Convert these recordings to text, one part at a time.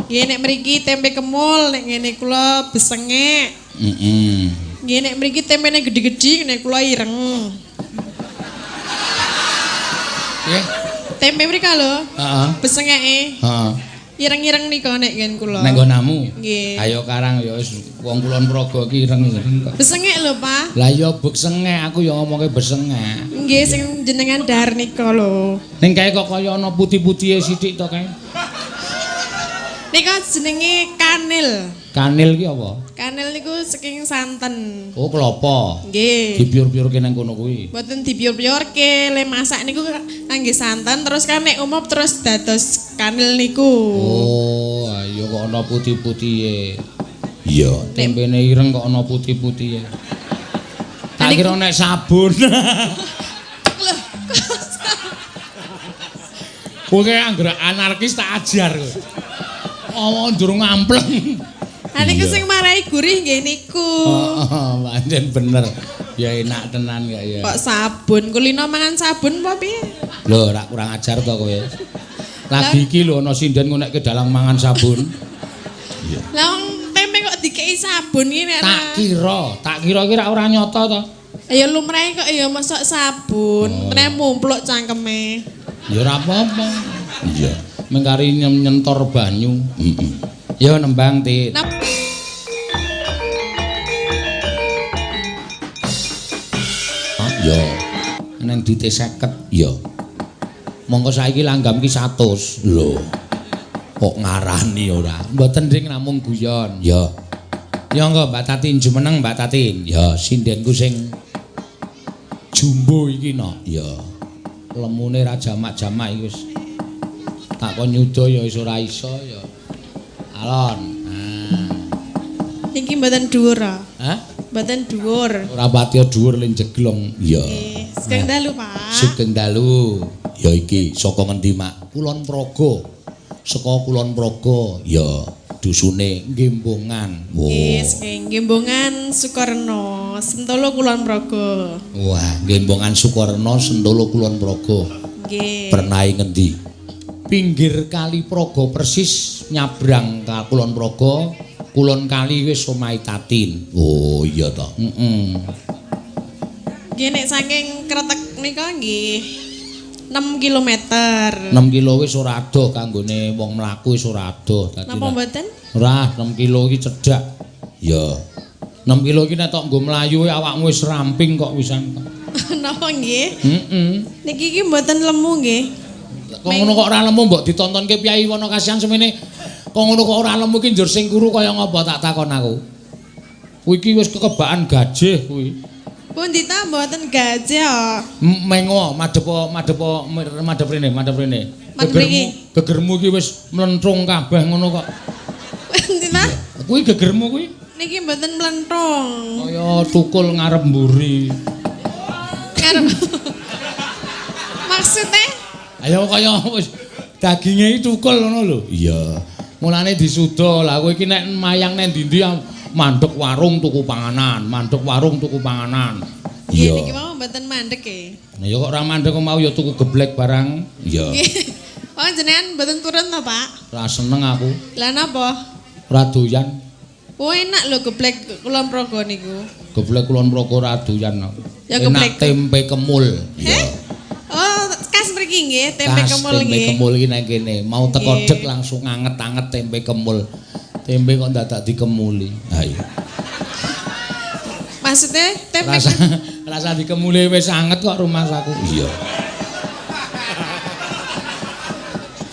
Nggih nek mriki tempe kemul, nek ngene kula besengek. Heeh. Nggih nek mriki tempene gedhi-gedhi, nek kula ireng. Piye? Tempe mriki lho, Heeh. besengeke. Heeh. Ireng-ireng nika nek nggen kula. Nek nggonamu? Nggih. Ayo karang ya wis wong Kulon Progo ki ireng-ireng kok. Besengek lho, Pak. Lah ya besengek, aku ya ngomongke besengek. Nggih sing jenengan dahar nika lho. Ning kae kok kaya ana putih-putihe sithik to kae. Nika jenenge kanil. Kanil ki apa? Kanil niku saking santen. Oh, klopo. Nggih. Dipiur-piurke nang kono kuwi. Mboten dipiur-piurke, le masak niku kangge santen terus kan nek umop terus dados kanil niku. Oh, ayo kok ana putih-putihe. Iya, tempene ireng kok ana putih-putihe. Tak kira nek sabun. Lho, Kowe anggere anarkis tak ajar kowe. Omong durung ngampleng. Ha niku sing marai gurih nggih niku. Heeh, pancen bener. Ya enak tenan kok ya. Kok sabun, kulino mangan sabun apa piye? Lho, rak kurang ajar to kowe. Lagi iki lho ana sinden ngonekke dalang mangan sabun. Iya. Lah wong tempe kok dikeki sabun iki nek Tak kira iki rak ora nyata to. Ya lumrahe kok ya mosok sabun, Oh. nek mumpluk cangkeme. Ya ora apa-apa. Iya. Mengkari nyentor banyu. Heeh. Ya nembang, Tit. Ya. Neng dite 50, ya. Mongko saiki langgam ki 100. Lho. Kok ngarani ora? Mboten ring namung guyon. Ya. Ya engko Mbak Tatin jumeneng Mbak Tatin. Ya, sindenku sing jumbo iki no. Ya. Lemune ra jamak-jamak iki wis. Tak kon nyuda ya wis ora iso ya. Alon. Nah. Niki mboten dhuwur ah. Hah? Mboten dhuwur. Ora patiya dhuwur le jeglong. Iya. Nggih, sugeng dalu, Pak. Sugeng dalu. Ya iki saka ngendi, Mak? Kulon Progo. Saka Kulon Progo. Ya, dusune Gembongan. Nggih, saking Gembongan Sukorno, Sentolo Kulon Progo. Wah, Gembongan Sukorno, Sentolo Kulon Progo. Nggih. Pernahe ngendi? Pinggir Kali Progo persis nyabrang ka Kulon Progo. Kulon kali wis omahe Tatin. Oh iya to. Heeh. Nggih nek saking Kretek nika nggih 6 km. 6 kilo wis ora adoh kanggone wong mlaku wis ora adoh. Napa mboten? Ora, 6 kilo iki cedhak. Ya. 6 kilo iki nek tok nggo mlayu awakmu wis ramping kok wisan. Napa nggih? Heeh. Niki iki mboten lemu nggih. Kok ngono kok ora lemu mbok ditontonke Kyai Wono Kasihan semene. Kok ngono kok ora lemu iki njur sing kuru kaya ngapa tak takon aku. Kuwi iki wis kekebakan gajih kuwi. Pundi ta mboten gajih kok. Mengo madhepa madhepa madhep rene, madhep rene. Gegermu, gegermu iki wis mlentrung kabeh ngono kok. Pundi ta? Kuwi gegermu kuwi. Niki mboten mlentrung. Kaya tukul ngarep mburi. Ngarep. Maksude? Ayo kaya wis daginge iki tukul ngono lho. Iya. Mulane disuda. Lah kowe iki nek mayang nang ndi-ndi mandek warung tuku panganan, mandek warung tuku panganan. Iya. Niki mau mboten mandek e. Nah ya kok ora mandek mau ya tuku geblek barang. Iya. Oh jenengan mboten turun to, Pak? Ora seneng aku. Lah napa? Ora doyan. Oh enak lho geblek Kulon Progo niku. Geblek Kulon Progo ora doyan aku. Ya geblek. Enak tempe kemul. Iya. Oh, khas mriki nggih, tempe kemul nggih. Tempe kemul iki nang kene. Mau teko dek langsung anget-anget tempe kemul. Tempe kok dadak dikemuli. Ha iya. Maksudnya tempe rasa dikemuli wis anget kok rumahku. Iya.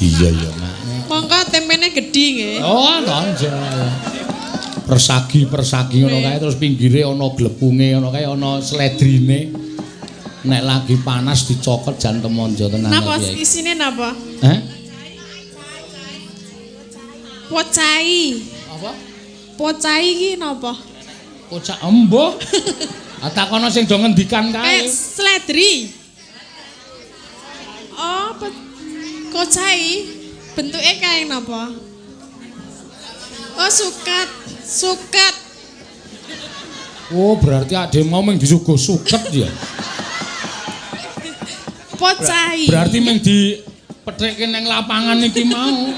Iya iya, Mak. Monggo tempene gedhi nggih. Oh, tonjol. Persagi-persagi ngono kae terus pinggire ana glepunge ngono kae ana sledrine. Nek lagi panas dicokot jan temonjo tenan. Napa isine napa? Hah? Pocai. Apa? Pocai iki napa? Pocak embuh. Ah takono sing do ngendikan kae. Sledri. Oh, kocai. Bentuke kae napa? Oh, suket. Suket. Oh, berarti ade mau mung disuguh suket ya. Pocai. Berarti mung dipethikke nang lapangan iki mau.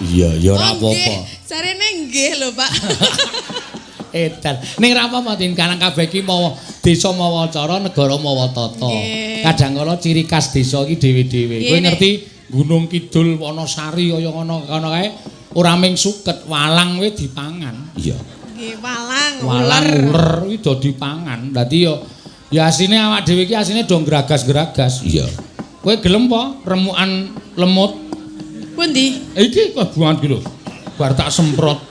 Iya, ya ora Oh, nggih. apa-apa. Jarene nggih lho, Pak. Edan. Ning ra apa-apa Tin, karang kabeh iki mawa desa mawa cara, negara mawa tata. Kadang kala ciri khas desa iki dhewe-dhewe. Kowe ngerti Gunung Kidul Wonosari kaya ngono kono kae ora ming suket, walang kuwi dipangan. Iya. Nggih, walang, Walang uler kuwi do dipangan. Dadi ya ya asline awak dhewe iki asline do gragas-gragas. Iya. Kowe gelem po remukan lemut? Pundi? Iki kebuangan iki lho. Bar tak semprot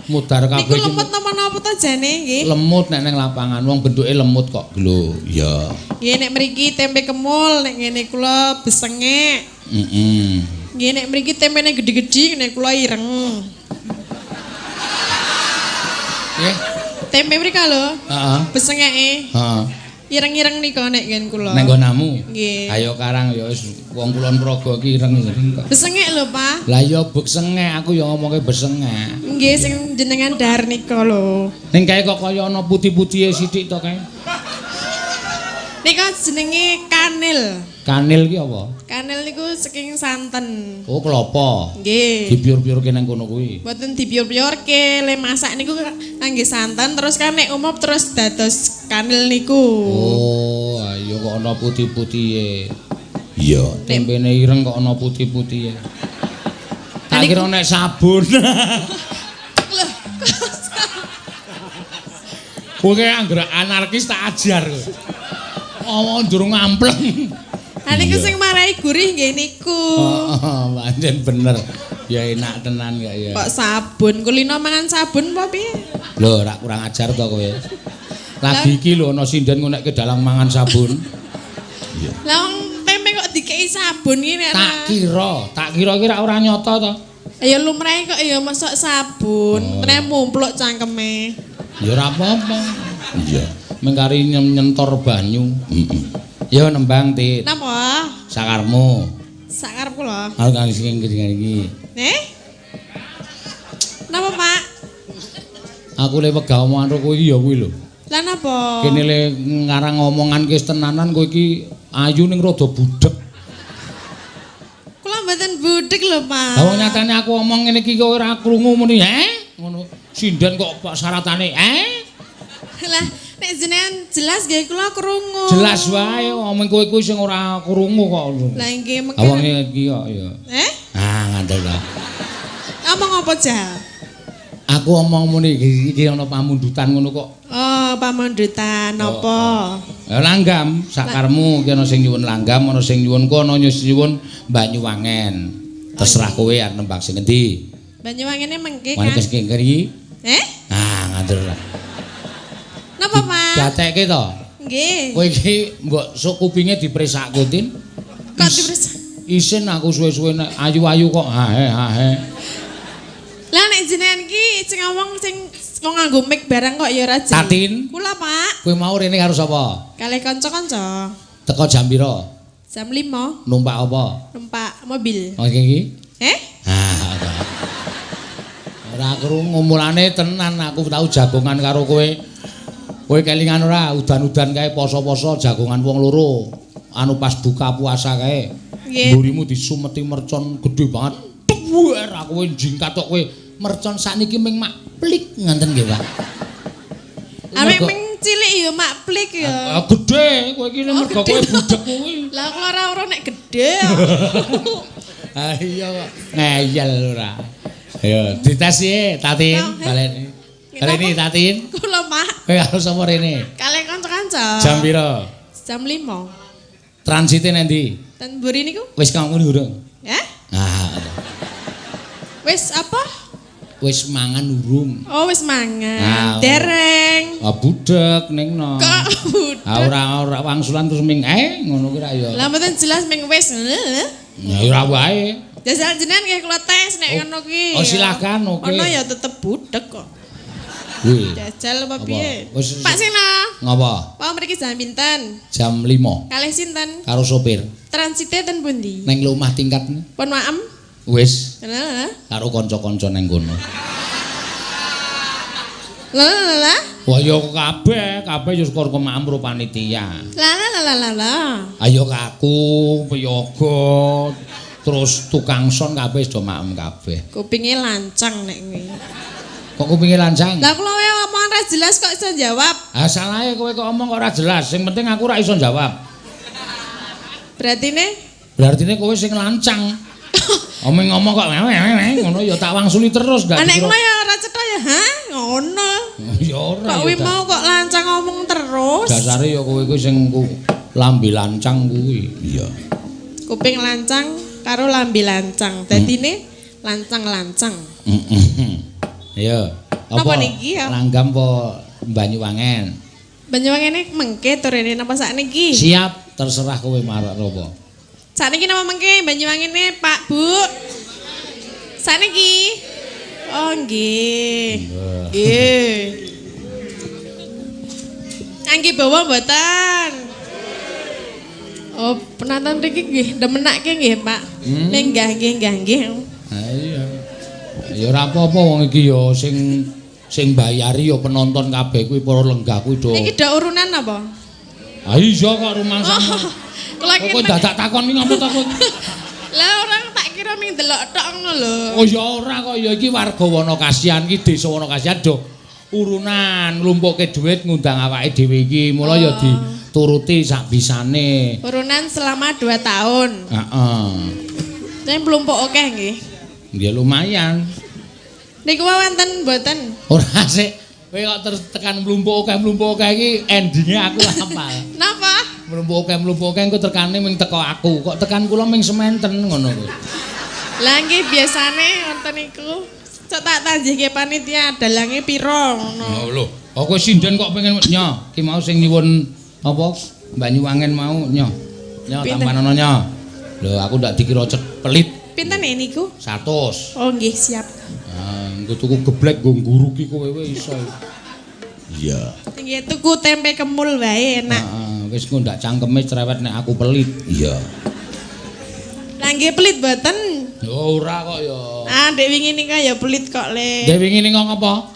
mudar kabeh Niku iki. lemut napa-napa to jane nggih? Lemut nek nang lapangan wong bentuke lemut kok. Lho, iya. Nggih nek mriki tempe kemul, nek ngene kula besengek. Heeh. Nggih nek mriki tempene gedhe-gedhe, nek kula ireng. Nggih. Tempe mriki lho, Heeh. besengeke. Heeh. Ireng-ireng nika nek nggen kula. Nek nggonamu? Nggih. Ayo karang ya wis wong Kulon Progo iki ireng-ireng kok. Besengek lho, Pak. Lah ya besengek, aku ya ngomongke besengek. Nggih sing jenengan dahar nika lho. Ning kae kok kaya ana putih-putihe sithik to kae. Nika jenenge kanil. Kanil ki apa? Kanil niku saking santen. Oh, klopo. Nggih. Dipiur-piurke nang kono kuwi. Mboten dipiur-piurke, le masak niku kangge santen terus kan nek umop terus dados kanil niku. Oh, ayo kok ana putih-putihe. Iya, tempene ireng kok ana putih-putihe. Tak kira nek sabun. Lho, Kowe ki anggere anarkis tak ajar kowe. Omong durung ngampleng. Ha niku sing marai gurih nggih niku. Heeh, pancen bener. Ya enak tenan kok ya. Kok sabun, kulino mangan sabun apa piye? Lho, ora kurang ajar to kowe. Lagi iki lho ana sinden ngonekke dalang mangan sabun. Iya. Lah wong tempe kok dikei sabun iki nek Tak kira iki ora ora nyata to. Ya lumrahe kok ya mosok sabun, Oh. nek mumpluk cangkeme. Ya ora apa-apa. Iya. Mengkari nyentor banyu. Heeh. Ya nembang, Tit. Napa? Sakarmu. Sakarep kula. Aku kang sing ngene iki. Nih? Napa, Pak? Aku le wegah omongan karo kowe iki ya kuwi lho. Lah napa? Kene le ngarang omongan ki wis tenanan kowe iki ayu ning rada budhek. Kula mboten budhek lho, Pak. Lah wong nyatane aku omong ngene iki kowe ora krungu muni, "Eh?" Ngono. Sinden kok pak syaratane, "Eh?" Lah nek jenengan jelas nggih kula krungu. Jelas wae omong kowe kuwi sing ora krungu kok. Lah nggih mengke. Lah wong iki kok ya. Eh? Ah, ngandel ta. Omong apa jal? Aku omong muni iki ana pamundutan ngono kok. Oh, pamundutan napa? Ya langgam sakarmu iki ana sing nyuwun langgam, ana sing nyuwun kono, ana sing nyuwun Banyuwangen. Terserah kowe arep nembang sing endi. Banyuwangene mengke Wani kan. kes kiri. Eh? Ah, ngandel lah. Napa, Pak? Gatekke to. Nggih. Kowe iki mbok sok kupinge dipresake, Tin. Kok diperiksa? Isin aku suwe-suwe nek ayu-ayu kok hae hae. Lah nek jenengan iki sing ngomong sing wong nganggo mic barang kok ya ora jelas. Tatin. Kula, Pak. Kowe mau rene karo sapa? Kalih kanca-kanca. Teko jam pira? Jam 5 Numpak apa? numpak mobil. Oh iki? Eh? Ah, ora. Ora krungu mulane tenan aku tau jagongan karo kowe. Kowe kelingan ora udan-udan kae poso-poso jagongan wong loro. Anu pas buka puasa kae. Nggih. Mburimu disumeti mercon gedhe banget. Tuwer aku kowe jingkat kok kowe mercon sakniki ming mak plik ngoten nggih, Pak. Ame ming cilik ya mak plik ya. Ah, gedhe kowe iki Oh, mergo gedhe. kowe budhek kuwi. Lah kula ora ora nek gedhe. Ah iya kok ngeyel ora. Ayo dites piye Tatin Nah, eh. baleni. Baleni Tatin. Kula, Pak. Kowe karo sapa rene? Kalih kanca-kanca. Jam pira? Jam 5. Transite nang ndi? Ten mburi niku? Wis kamu urung? Eh? Ah, Wis apa? wis mangan urung. Oh, wis mangan. Nah, Dereng. Ah budhek ning no. Kok budhek? Ah ora ora wangsulan terus ming ngono kuwi ra ya. Lah mboten jelas ming wis. Ya ora wae. Jajal jenengan nggih kula tes nek Oh, ngono kuwi. oh, silakan, oke. Ono ya tetep budhek kok. Kuwi. Jajal apa Apa? piye? Wis- Pak Sena, Ngapa? Pak mriki jam pinten? Jam 5 Kalih sinten? karo sopir Transite ten pundi? neng lumah tingkat Pun maem? wis Lah karo kanca-kanca neng kono. lah lah lah. Wah ya kabeh, kabeh ya skor kemampu panitia. Lah lah lah lah lah. Ayo kaku, piyaga, Terus tukang son kabeh do maem kabeh. Kupinge lancang nek kuwi. Kok kupinge lancang? Lah kula wae omongan ra jelas kok iso jawab. Ah salahe kowe kok omong kok ora jelas. Sing penting aku ora iso jawab. Berartine? Berartine kowe sing lancang. Omong ngomong kok ngono ya tak wangsuli terus gak dikira. Nek ngono ya ora cetha ya, ha? Ngono. Ya ora. Kok kuwi mau kok lancang ngomong terus. Dasare ya kowe kuwi sing lambe lancang kuwi. Iya. Kuping lancang karo lambe lancang. Dadine lancang-lancang. Heeh. Iya. Apa niki ya? Langgam apa Banyuwangen? Banyuwangene mengke to rene napa sakniki? Siap, terserah kowe marek apa. Sakniki napa mengke Banyuwangene, Pak, Bu? Sakniki? Oh, nggih. Nggih. Kangge bawa mboten? Oh, penonton mriki nggih demenake nggih, Pak. Ning nggih nggih. Ha iya. Ya ora apa-apa wong iki ya sing sing bayari ya penonton kabeh kuwi para lenggah kuwi do. Iki do urunan apa? Ha iya kok rumangsamu. Kok dadak takon iki ngopo to kowe? Lah orang tak kira ming ndelok tok ngono lho. Oh ya ora kok ya iki warga Wono-Kasihan iki desa Wono-Kasihan do urunan nglumpukke dhuwit ngundang awake dhewe iki. Mula ya dituruti sak bisane. Urunan selama 2 tahun. Heeh. Nek mlumpuk akeh nggih. Nggih lumayan. Niku wonten mboten? Ora sik. Kowe kok terus tekan mlumpuk akeh iki endinge aku hafal. Napa? Mlumpuk akeh engko tekane ming teko aku. Kok tekan kula ming sementen ngono kuwi. Lah nggih biasane wonten niku. Cok tak tanjihke panitia dalange pira ngono. Oh lho, kok kowe sinden kok pengen nyo, ki mau sing nyuwun apa Banyuwangen mau nyo. Nyo tampanono nyo. Lho aku ndak dikira pelit. Pinten niku? 100. Oh nggih siap. Ah, engko tuku geblek nggo ngguruki kowe wae iso. Iya. Nggih tuku tempe kemul wae enak. Heeh, wis engko ndak cangkeme cerewet nek aku pelit. Iya. Lah nggih pelit mboten? Ya ora kok ya. Ah, ndek wingi nika ya pelit kok, Le. Ndek wingi nika ngapa?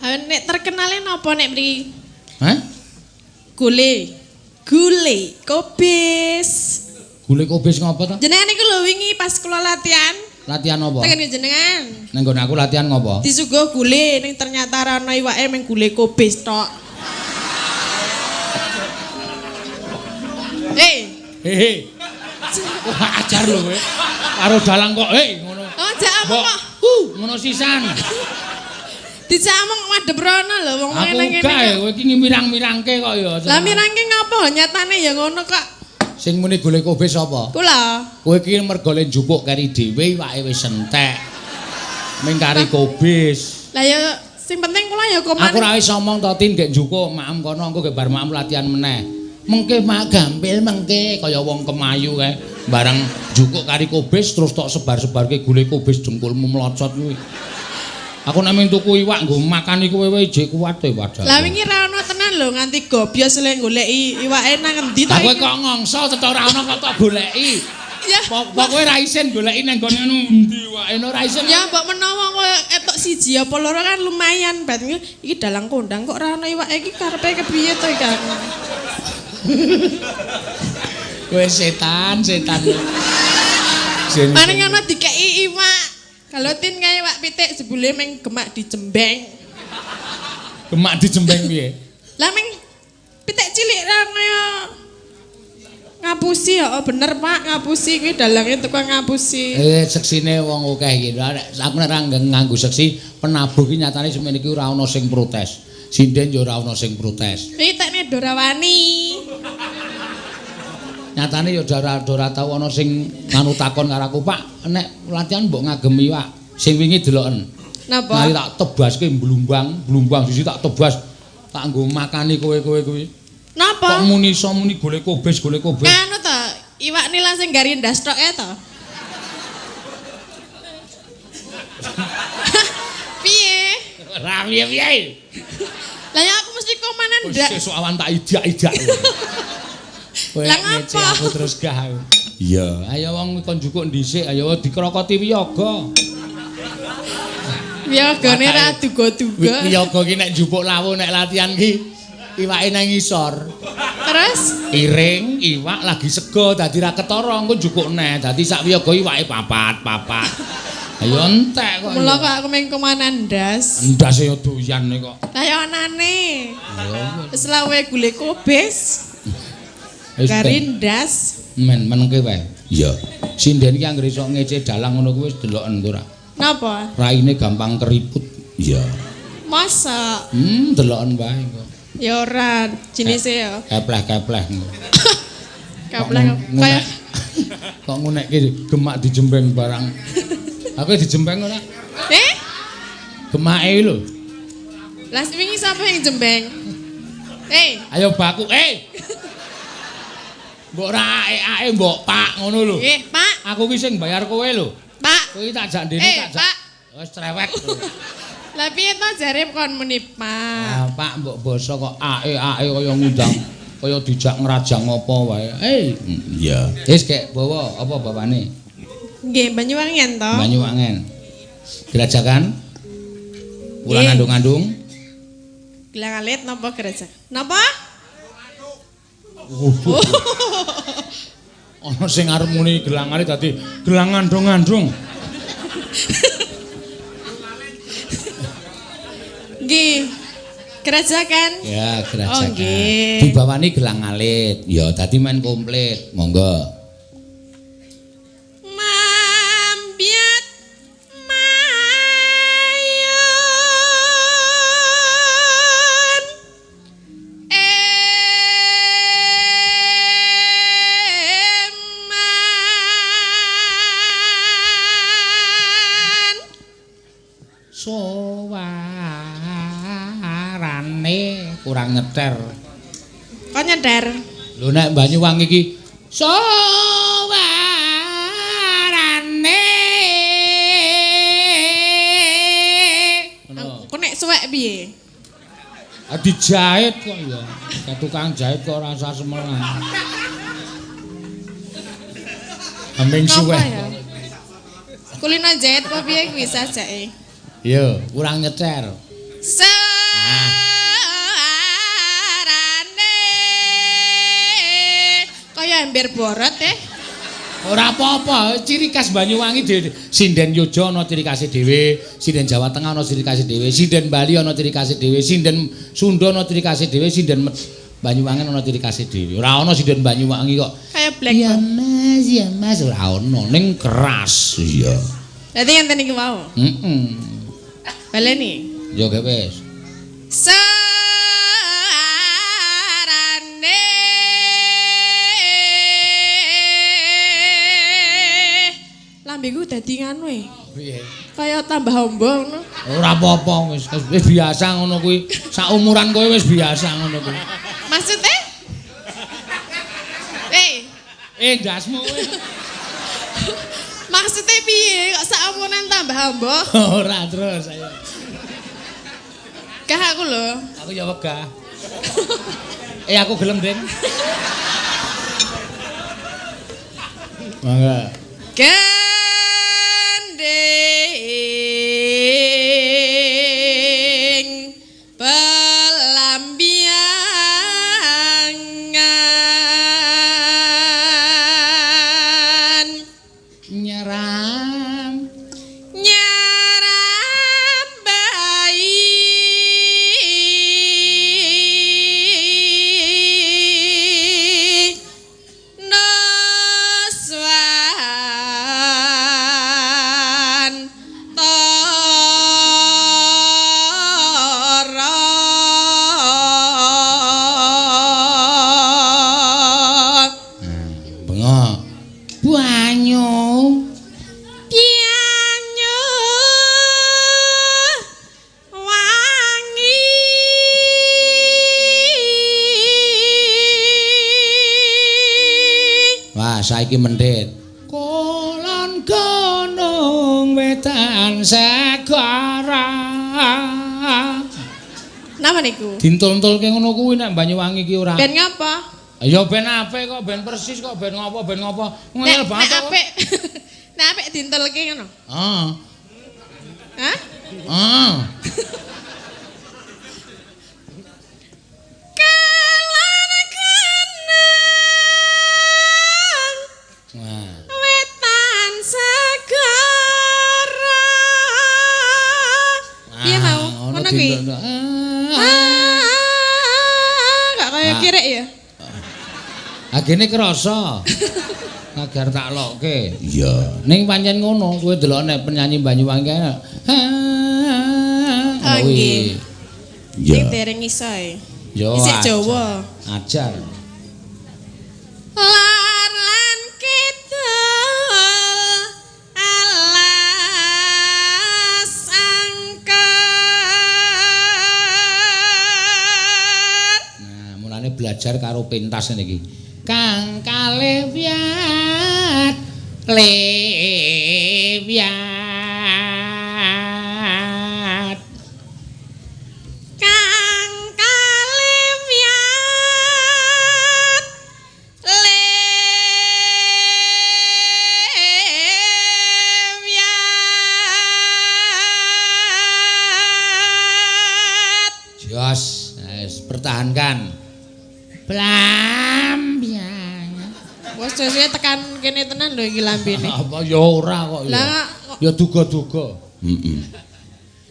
Ha nek terkenale napa nek mriki? Hah? Gule. Gule kobis. Gule kobis ngapa to? Jenengan niku lho wingi pas kula latihan. Latihan apa? Tekan jenengan. Nang nggon aku latihan ngopo? Disuguh gule ning ternyata ra ono iwake mung gule kobis tok. Hei. Hehe. Wah ajar lho kowe. Karo dalang kok hei ngono. Oh, jak omong kok. Ngono sisan. Dijak omong madhep rono lho wong ngene ngene. Aku gak kowe iki mirang-mirangke kok ya. Lah mirangke ngopo nyatane ya ngono kok. Sing muni gule kobis sapa? Kula. Kowe iki mergo le njupuk keri dhewe iwake wis entek. Ming kari kobis. Lah ya sing penting kula ya koman. Aku ora wis omong to Tin gek njupuk maem kono engko gek bar maem latihan meneh. Mengke mak gampil mengke kaya wong kemayu kae. Bareng njukuk kari kobis terus tok sebar-sebarke gule kobis dengkulmu mlocot kuwi. Aku nek ming tuku iwak nggo makani kowe wae jek kuat e padahal. Lah wingi ra ono tenan lho nganti gobyos le goleki iwake nang endi to. Lah kowe kok ngongso cetha ora ono kok tok goleki. Ya. Apa kowe ra isin goleki nang nggone anu endi iwake ora isin. Ya mbok menawa kowe etok siji apa loro kan lumayan bat iki dalang kondang kok ora ono iwake iki karepe kepiye to iki. Kowe setan, setan. Paling ono dikeki iwak. Kalau tin kae iwak pitik jebule meng gemak dijembeng. Gemak dijembeng piye? Lah meng pitik cilik ra kaya ngapusi ya, oh bener Pak, ngapusi kuwi dalange tukang ngapusi. Seksine wong akeh iki. Aku nek ra nganggo seksi, penabuh iki nyatane semene iki ora ana sing protes. Sinden ya ora ana sing protes. Iki tekne Dorawani. Nyatane ya ora tau ana sing nganu takon karo aku, Pak, nek latihan mbok ngagem iwak sing wingi deloken. Napa? Mari tak tebaske blumbang, blumbang sisi tak tebas, tak nggo makani kowe-kowe kuwi. Napa? Kok muni iso muni golek kobis, golek kobis. Anu to, iwak nila sing gari ndas tok e to. Piye? Ora piye-piye. Lah ya aku mesti komanan ndak. Wis sesuk awan tak idak-idak. Lah ngapa? Aku terus gah. Iya, ayo wong kon njukuk dhisik, ayo dikrokoti wiyaga. Wiyagane ra duga-duga. Wiyaga ki nek njupuk lawuh nek latihan ki iwake nang ngisor. Terus Iring iwak lagi sego dadi ra ketara engko njukuk neh. Dadi sak wiyaga iwake papat-papat. Ayo entek kok. Mula kok aku meng kemanan ndas. Ndase yo doyan kok. Lah yo anane. Ya Wis lawe gule kobis. wis. Gari ndas. Men menengke wae. Iya. Sinden iki anggere iso ngece dalang ngono kuwi wis deloken ora. Napa? Raine gampang keriput. Iya. Masa? Deloken wae kok. Ya ora jenise ya. Kepleh-kepleh. Kepleh kaya kok ngunekke gemak dijembeng barang. Aku dijembeng ora? Eh? Gemake lho. Lah wingi sapa yang jembeng? Eh, ayo baku. Eh. Mbok ra ae-ae mbok Pak ngono lho. Nggih, Pak. Aku ki sing bayar kowe lho. Pak. Kowe tak jak ndene tak jak. Pak. Wis cerewet. Lah piye to jare kon muni Pak? Ah, Pak mbok basa kok ae-ae kaya ngundang kaya dijak ngrajang apa wae. Eh, iya. Wis kek bawa apa bawane? Nggih, Banyuwangen to. Banyuwangen. Gerajakan? Wulan andung-andung. Gelang alit napa gerajak? Napa? Ana sing arep muni gelang alit dadi gelang andung-andung. Nggih. Gerajakan? Ya, gerajakan. Oh, nggih. Dibawani gelang alit. Ya, dadi main komplit. Monggo. Mambiat mayun eman Suwarane kurang nyeter. Kok nyeter? Lho nek Banyuwangi iki suwarane. Ngono. Kok nek suwek piye? Ah dijahit kok ya. Kayak tukang jahit kok ora usah semelang. Aming suwek. Kulino jahit apa piye kuwi sajake? Iya, kurang nyecer. Suarane kaya ember borot eh. Ora apa-apa, ciri khas Banyuwangi dhewe. Sinden Yogya ana ciri khase dhewe, sinden Jawa Tengah ana ciri khase dhewe, sinden Bali ana ciri khase dhewe, sinden Sunda ana ciri khase dhewe, sinden Banyuwangi ana ciri khase dhewe. Ora ana sinden Banyuwangi kok. Kaya black. Ya Mas, ya Mas, ora ana ning keras. Iya. Dadi ngenten iki wau. Heeh. Baleni. Ya gak wis. Suarane lambeku dadi nganu e. Piye? Kaya tambah ombo ngono. Ora apa-apa wis, wis biasa ngono kuwi. Saumuran kowe wis biasa ngono kuwi. Maksude? Eh. Eh ndasmu kowe. Maksudnya piye kok saumuran tambah ombo? Ora terus ayo. Gah aku lho. Aku ya wegah. Eh aku gelem, Den. Mangga. Gending pelambiangan nyeram nyeram bayi nuswan tara. Bengok banyu Banyu wangi Wah, saiki mendhet. Kulon gunung wetan segara. Napa niku? Dintul-intulke ngono kuwi nek Banyuwangi ki ora. Ben ngapa? Ya ben apik kok, ben persis kok, ben ngopo, ben ngopo. Nek Ngel banget nek kok. apik. Nek apik dintulke ngono. Heeh. Hah? Heeh. Kelana gunung kuwi? Gak kaya kirek ya. Agene krasa. Agar tak lokke. Iya. Ning pancen ngono, kowe delok nek penyanyi Banyuwangi kae. Oh nggih. Iya. Ning dereng iso e. Yo. Isih Jawa. Ajar. Lar lan kidul alas angker. Nah, mulane belajar karo pentas niki. Kang kalewyat lewyat kang kalewyat lewyat. Jos, pertahankan. Blambyang. Wes sesuk tekan kene tenan lho iki lambene. Apa ya ora kok ya. Lah ya duga-duga. Heeh.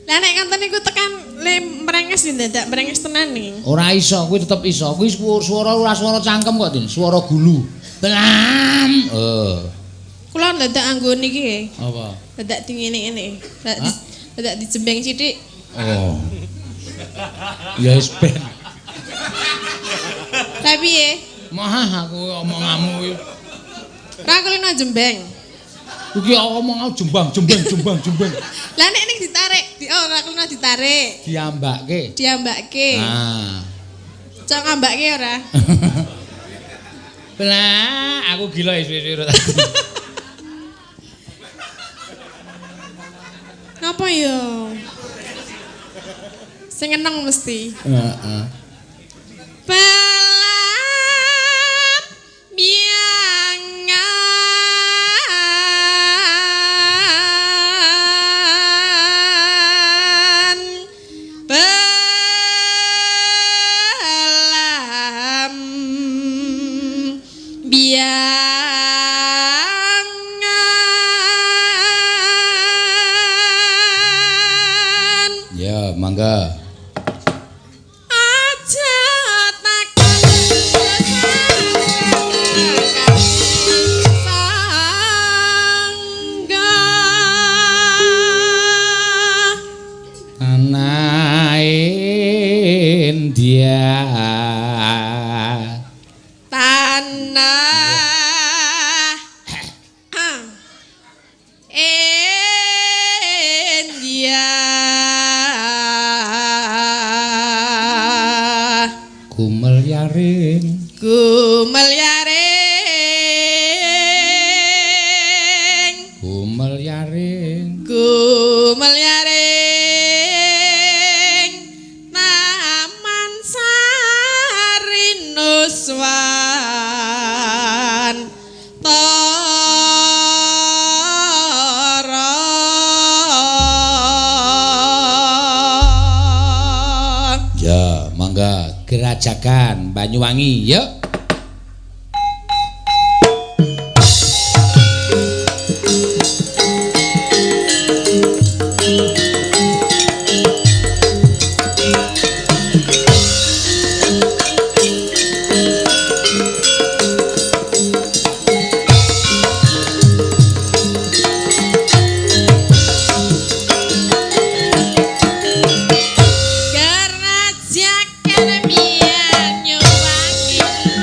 Lah nek ngoten niku tekan le mrenges dadak mrenges tenan iki. Ora iso, kuwi tetep iso. Kuwi swara ora swara cangkem kok, Din. Swara gulu. Blam. Eh. Kula dadak anggo niki. Apa? Dadak dingene-ngene. Dadak dijembeng sithik. Oh. Ya wis ben. Lah piye? Mah aku omonganmu iki. Ora kulino jembeng. Iki omong jembang jembeng jembang jembeng. Lah nek ning ditarik, ora kulino ditarik. Diambake. Diambake. Ah. Cok ngambake ora? Lah, aku gila suwe-suwe. Napa ya? Sing eneng mesti. Heeh. Belam biangan belam biangan. Ya, mangga. Tanah India. Gumelyaring, gumelyaring, gumelyaring, gumelyaring Taman Sari Nuswantara. Ya, mangga Gerajagan Banyuwangi, yuk. Gerajagan Banyuwangi.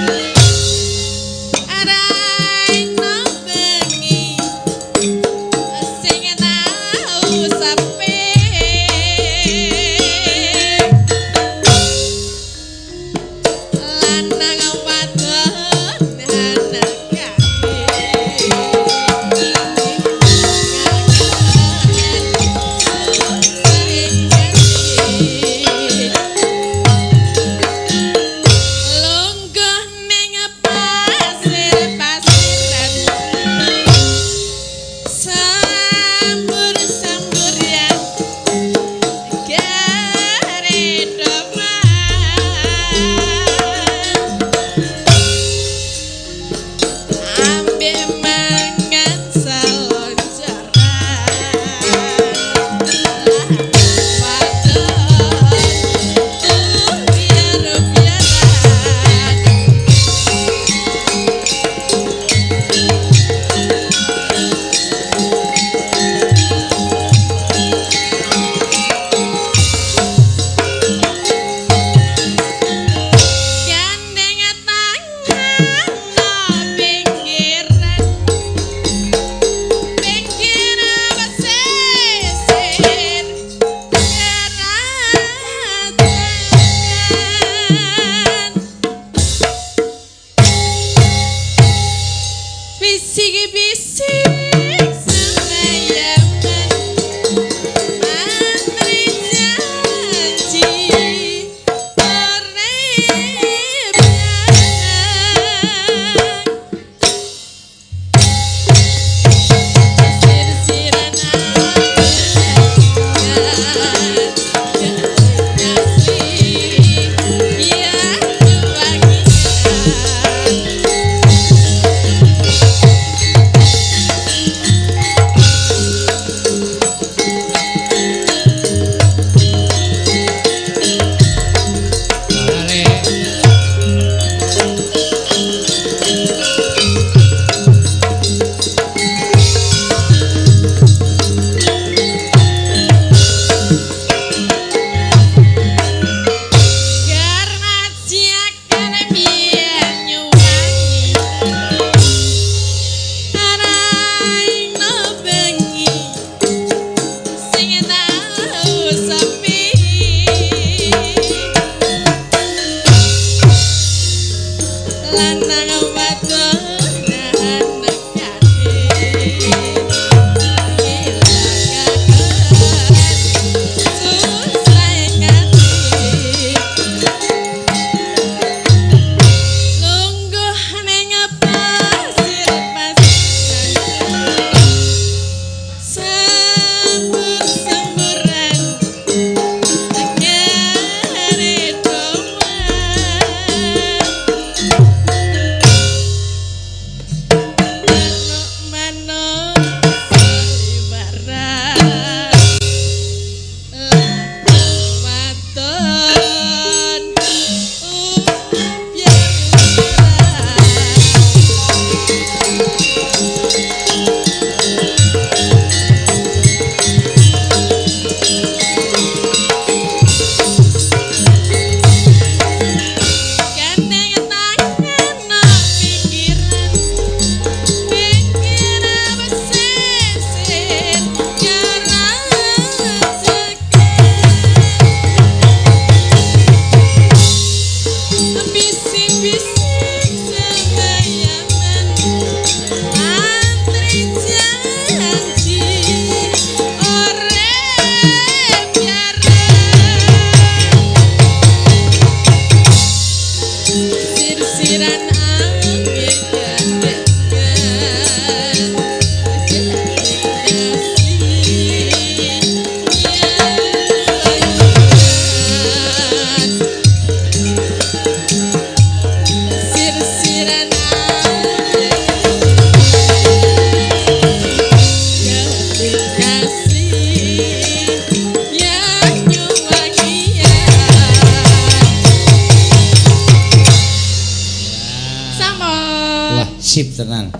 Sip tenan.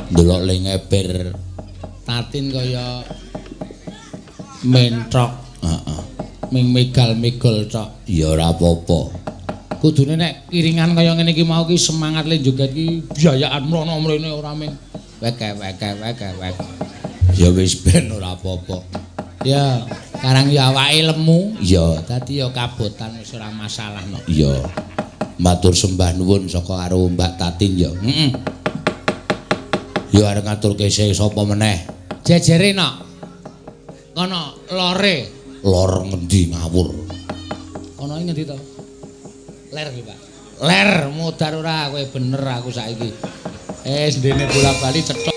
Ndelok le ngeber Tatin kaya mentrok. Heeh. Ming megal-megol tok. Ya ora apa-apa. Kudune nek kiringan kaya ngene iki mau ki semangat le joget ki biayaan mrono mrene ora ming wek wek wek wek. Ya wis ben ora apa-apa. Ya, karang ya awake lemu. Ya, dadi ya kabotan wis ora masalah no. Ya. Matur sembah nuwun saka karo Mbak Tatin ya. Heeh. Ya arep ngaturke sapa meneh? Jejere nok. Kono lore. Lor ngendi ngawur? Kono iki ngendi to? Ler iki, Pak. Ler mudar ora kowe bener aku saiki. Wis ndene bola-bali cetha.